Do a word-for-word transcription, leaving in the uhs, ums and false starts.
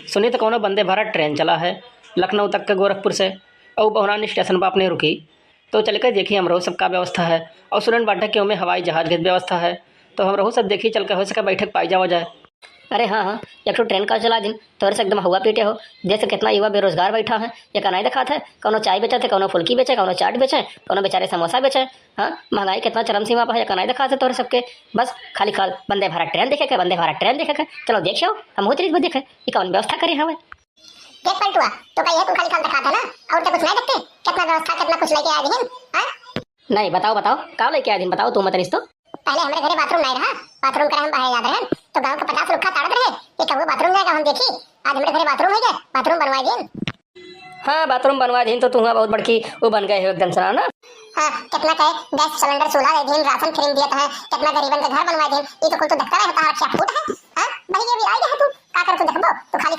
सुनी तो कौनो वंदे भारत ट्रेन चला है लखनऊ तक के गोरखपुर से, और बहुनान स्टेशन पर अपने रुकी। तो चल के देखी हमरो सब का व्यवस्था है, और सुनन बाटे कि ओमे हवाई जहाज के व्यवस्था है। तो हमरो सब देखी चल के, हो सके बैठक पाई जावा जाए। अरे हाँ हाँ, एक ठो ट्रेन का चला दिन, तोहरे से एकदम हवा पीटे हो। देश से कितना युवा बेरोजगार बैठा है, ये का नहीं दिखात है? कौनो चाय बेचत है, कौनो फुल्की बेचे, कौनो चाट बेचे, कौनो बेचारे समोसा बेचे। हाँ, महंगाई कितना चरम सीमा पर है, ये का नहीं दिखात है तोहरे सबके? बस खाली खाल वंदे भारत ट्रेन देखे के, वंदे भारत ट्रेन देखे के। चलो देखियो, हम हो चलीत देखे ये कौन व्यवस्था करे हवे। देख पलटुआ, तो का ये तू खाली खाल दिखात है ना, और तो कुछ नहीं देखते? कितना व्यवस्था, कितना कुछ लेके आए दिन, हाँ? नहीं, बताओ बताओ, का लेके आए दिन, बताओ तू मत तो। पहले हमरे घरे बाथरूम नहीं रहा, बाथरूम करे हम बाहर जात रहे, तो गांव के पचास रुखा ताड़त रहे कि कबो बाथरूम जाएगा हम देखी। आज हमरे घरे बाथरूम है, बाथरूम बनवाए दिन। हाँ, बाथरूम बनवाए दिन तो तू हुआ बहुत बड़की वो बन गए हो एकदम से ना। हाँ, कितना कहे गैस सिलेंडर चूल्हा दे दिन, राशन फ्री दियत है, कितना गरीबन के घर बनवाए दिन, ये तो कुल तो देखता रहे, तार क्या फूट है? हाँ, भाई ये भी आई है तू, का कर तू देखबो, तू खाली